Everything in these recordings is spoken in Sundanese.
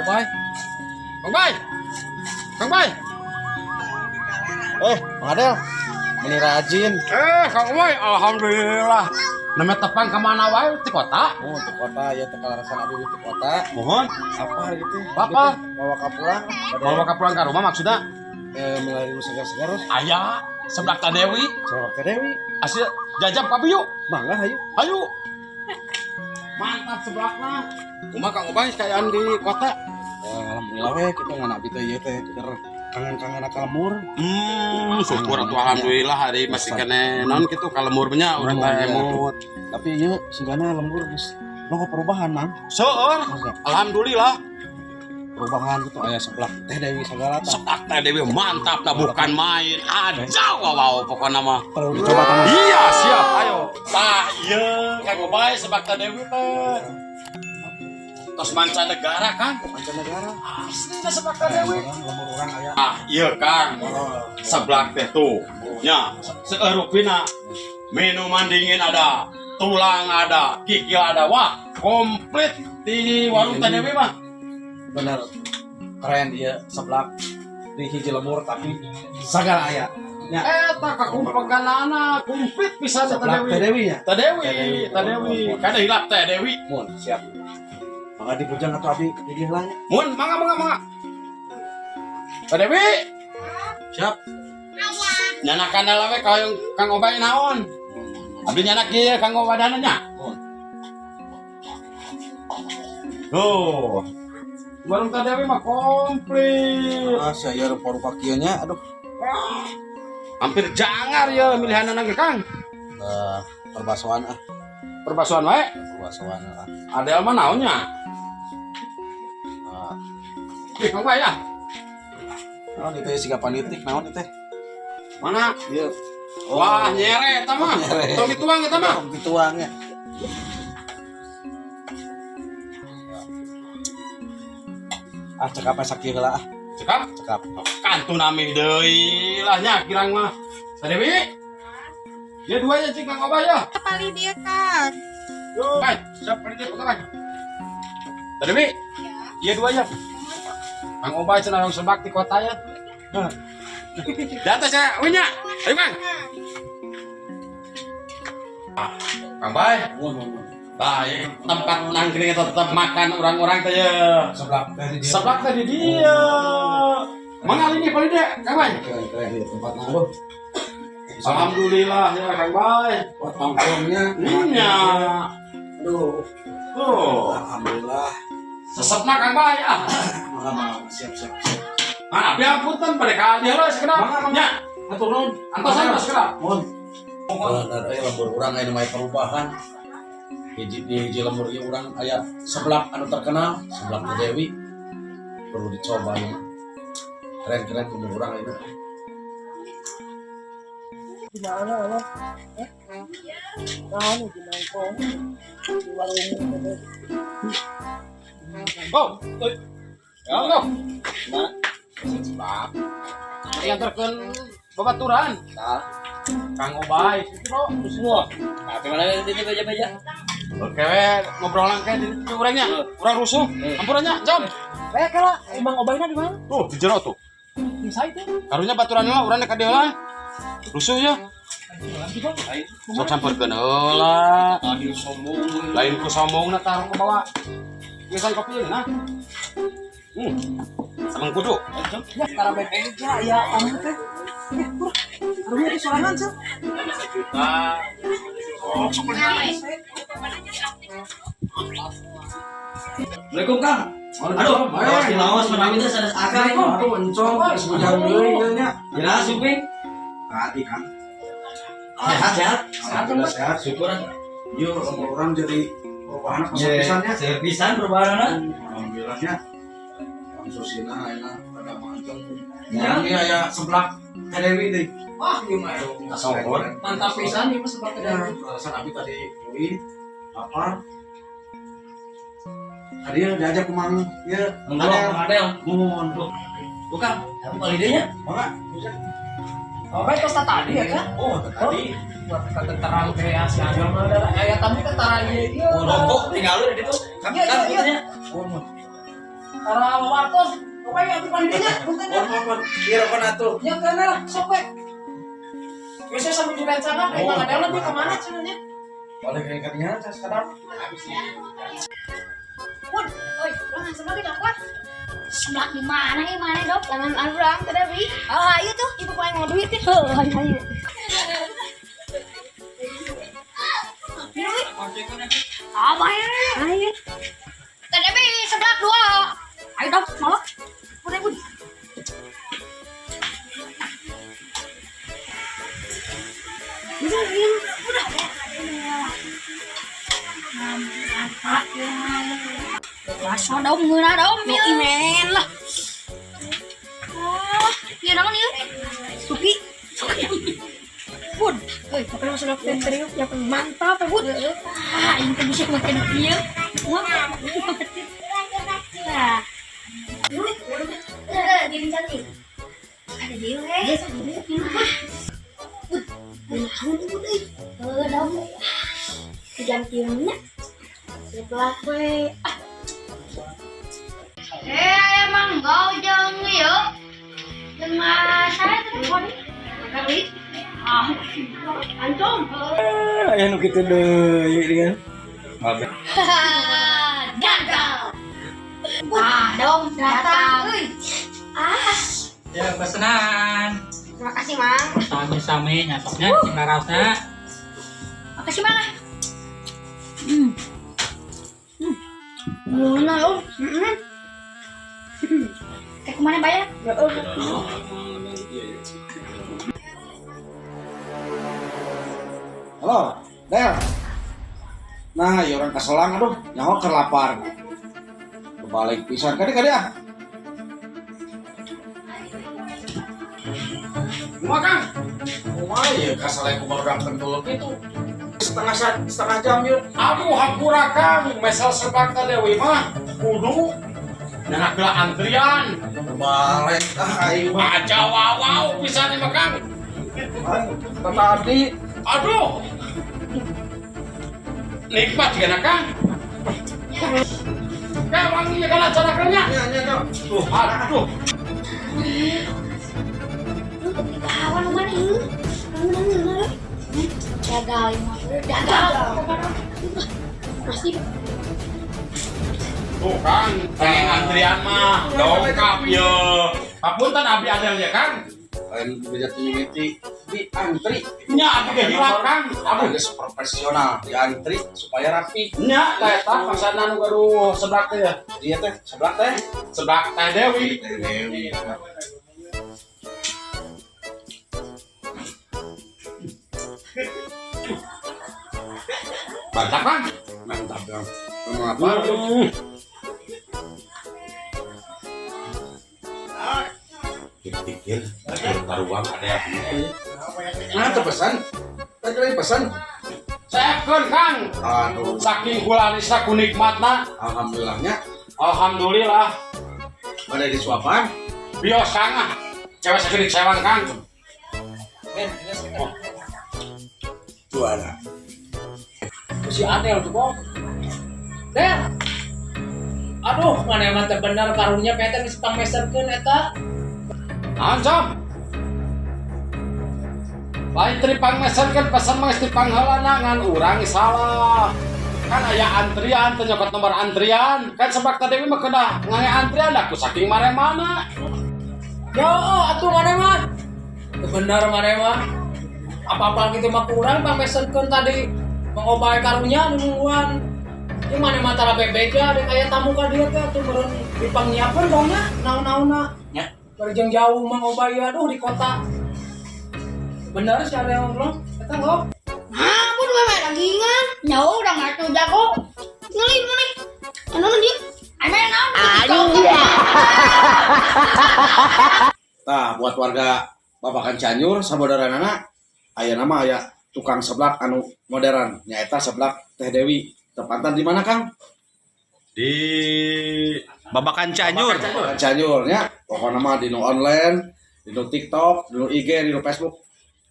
Obay. Kang Bay. Kang Bay. Mang Adel, meni rajin. Kang Obay, alhamdulillah. Namanya tepang kemana wae di kota? Oh, untuk kota ya teu kalarasan abi di kota. Mohon. Apa gitu? Apa? Bawa ka pulang. Bawa ka pulang ke rumah maksudnya? Milari nu segar-segar. Aya, seblak Teh Dewi. Seblak Teh Dewi. Asli jajab ka yuk. Mangga hayu. Ayo. Mantap seblakna. Kumaha Kang Obay kaayaan di kota? Alhamdulillah we kitu ngan abi teh ieu teh keur kangen-kangen ka lembur. Syukur atuh alhamdulillah hari masih kene naon kitu ka lembur nya urang teh emut. Tapi ieu sigana lembur geus loba perubahan, Mang. Seueur. Alhamdulillah. Perubahan gitu aya seblak Teh Dewi segala tah. Seblak Teh Dewi mantap dah bukan main. Aja wow pokoknya mah. Perlu dicoba tangan. Iya, siap. Ayo. Tah ieu Kang Obay seblak Teh Dewi teh. Tos mancanegara kan? Mancanegara. Asli dah seblak Teh Dewi. Lembur urang aya. Ah, iya Kang. Seblak teh tuh. Nya, seerupina. Minuman dingin ada, tulang ada, kikil ada. Wah, komplit di warung Teh Dewi mah. Bener. Keren ieu seblak di hiji lembur tapi sagala aya. Nya. Eta kakumpeganana komplit pisan Teh Seblak Dewi. Teh Dewi nya. Teh Dewi, Teh Dewi. Kada hilap Teh Dewi. Mun, siap. Mangga dibujang atuh abi di dieu lah nya. Mun, mangga mangga mangga. Teh Dewi. Siap. Nyanakan heula we ka Kang Obay naon? Abdi nyanak ieu Kang Obadana nya. Mun. Tuh. Warung Teh Dewi mah komplit. Ah, saya rupa-rupa kieu nya, aduh. Hampir jangar ya milihanan ge Kang. Perbasoan ah. Perbasoan wae. Perbasoan ah. Adel mah naonnya? Ah. Ih, Kang Bay ah. Naon itu siga panitik naon itu teh? Mana? Ieu. Wah, nyere eta mah. Nyere. Tong dituang eta mah. Tong dituang ya. Ah, cekap sakieu heula ah. Cekap? Cekap. Kantun ami deui lah nya kirang mah. Teh Dewi. Dia dua ya cing Kang Obay ya. Paling dia Kang. Bay, siap paling dia Kang Obay. Teh Dewi. Iya dua ya. Kang Obay cenah orang sebak di kota ya. Di atas ya, winya. Ayo Kang. Kang Bay. Nah, ya, tempat nangkring atau tetap makan orang-orang teh ya. Seblak teh di dieu. Seblak teh di dia. Mangal ini paling dia, Kang Bay. Keren-keren ieu tempatna aduh. Alhamdulillah ya Kang Bay. Buat nongkrongnya. Iya. Aduh. Tuh. Alhamdulillah. Sesepna Kang Bay ah. Mangga mangga siap siap siap. Mana abdi apunten pada ka dieu lah sekedap. Mangga, mangga. Nya, Atur nuhun. antosan lah sekedap. Mohon. Bener euy lembur urang aya nu perubahan. Hiji di hiji lembur ieu urang aya seblak anu terkenal, seblak Teh Dewi. Perlu dicoba ya. Keren-keren lembur urang ayeuna. Di mana lo? Nah, di nongkrong di warung itu. Oh, euy. Ya, go. Nah, sebab diantarkeun babaturan. Nah, Kang Obay, itu bro. semua. Nah, gimana di meja-meja? Oke, we, ngobrol ke di urangnya. Urang rusuh. Ampurannya, jam. Kala emang Obayna di mana? Tuh, di jero tuh. Di saya itu. Karunya baturan lah, urangnya ka dieu lah. Rusuh ya. Sok sampeurkeun heula. Tadi sombong. Lain ku sombongna taruh ke bawah. Geus kopi nah. Sama kudu. Ya, sekarang meja ya kamu teh. Karunya di sorangan sih. Sejuta. Assalamualaikum Kang. Aduh, awas lawas menang itu sanes akar ini. Aduh, encong geus bujang deui ieu nya. Jelas suping. Tadi Kang. Sehat sehat. Alhamdulillah sehat. Syukuran. Ieu lembur urang jadi perubahan pesat pisan nya. Sehat pisan perubahanna. Alhamdulillah nya. Kang Susina ayeuna rada manteng. Ya, ieu aya seblak Teh Dewi deui. Wah, ieu mah aduh. Kasongkor. Mantap pisan ieu mah seblak Teh Dewi. Alasan abi tadi uin lapar. Tadi diajak ku Mang ieu Adel, Adel. Mohon. Bukan, kamu kali dia nya. Mangga, bisa. Oke, tos tadi ya kan? Oh, tadi. Buat ketenteraan kayak si Adel mah ada aya tamu tentara ieu ieu. Oh, rokok tinggal lu di situ. Kan Iya, iya, kan iya. nya. Oh, mohon. Tara wawartos. Oke, atuh pandinya, punten ya. Mohon, iya rokok atuh. Ya kana lah, sok we. Biasanya sambil direncangan, eh Mang Adel dia kemana cenah nya? Balik ke kadinya sekarang. Bun, oi, lengan sebelah kita kuat. Sebelah di mana nih mana dok? Lengan urang tadi bi. Oh, ayo tuh, ibu paling mau duit ya. Oh, ayo ayo. Ah, bayar. Ayo. Tadi bi sebelah dua. Ayo dok, mau? Udah bun. Udah, udah. Bakso dong, ngeunah dong, imen lah. Oh, ieu naon ieu? Suki. Suki. Bun, euy, tapi masuk teh trio ya mantap ya, Bun. Ah, ini teh bisa makan ieu. Mantap. Nah. Diri cantik. Ada dia we. Bun. Naon ieu, Bun euy? Heuh, dong. Digantiannya. Sebelah we. Ah. Emang gau jeung ieu. Jeung saya telepon. Kali. Ah, antum. Aya nu kitu deui dengan. Gagal. Ah, dong datang. Ah, Ya pesenan. terima kasih, Mang. Sami-sami nyatoknya cinta rasa. Makasih, Mang. Hmm. Hmm. Mana, Om? Heeh. Kayak kemana bayar? Halo, Del. Nah, ya orang kaselang aduh, nyaho keur lapar. Kebalik pisan kadi kadi ah. Kumaha Kang? Kumaha ya kaseleng ku barudak kentul kitu. Setengah setengah jam yuk. Aduh, hampura Kang, mesel seblak Teh Dewi mah kudu nyanak geula antrian. Kebalik ah aing mah. Aja wow wow pisan ieu mah Kang. Tadi Aduh. Nikmat juga Kang. Kayak wanginya kana carakannya. nya nya nya. Tuh, aduh. Lu kawan mana ini? Mana gagal ini gagal. Pasti Tuh Kang, pengen antrian mah dongkap ye. Hapunten abdi Adel ya Kang. Lain beda mimiti diantri. Nya abdi ge hilap Kang. Aduh, geus profesional diantri supaya rapi. Nya teh eta pasana nu gaduh seblak teh ya. Iya teh, seblak teh. Seblak Teh Dewi. Teh Dewi. Mantap Kang. Mantap dong. Mau apa? Pikir, taruang ada ya. Nah, pesan. Tadi lagi pesan. Sekeun Kang. Aduh, Saking kularisna ku nikmatna. alhamdulillahnya Alhamdulillah. pada disuapan. Bios Kang ah. Cewek sakedik sewang Kang. Juara. Si Adel tuh kok. Del. Aduh, mana emang teh bener karunya pete geus pangmeserkeun eta. Naon, Lain tripang meserkeun pesan mah geus dipangheulana ngan urang salah. Kan aya antrian teh nyokot nomor antrian. Kan seblak Teh Dewi mah kedah ngange antrian da ku saking maremana. Ya, atuh mana mah. Teu bener mana mah. Apa-apa gitu mah kurang pangmeserkeun tadi. Mangobay karunya nu nungguan. Ieu mana mah tara bebeja dek aya tamu ka dieu teh atuh meureun dipangyiapkeun dong nya naon-naonna. Nya. Bari jeung jauh mangobay aduh di kota. Bener sih ada yang ngomong, eta kok. Nah, pun gue dagingan. Nyawa udah nggak tuh jago. Ngeli ngeli. Anu dia. Anu naon? Aduh. Tah, buat warga Babakan Cianjur sabodaranana aya nama aya tukang seblak anu modern nyaeta seblak Teh Dewi. Tepatan di mana Kang? Di Babakan Cianjur. Babakan Cianjur nya. Pokokna mah di nu online, di nu TikTok, di nu IG, di nu Facebook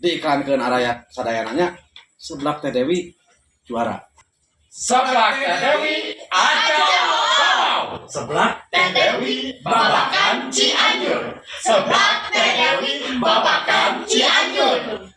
diiklankeun araya sadayananya seblak Teh Dewi juara. Seblak Teh Dewi aja. Wow. Seblak Teh Dewi Babakan Cianjur. Seblak Teh Dewi Babakan Cianjur.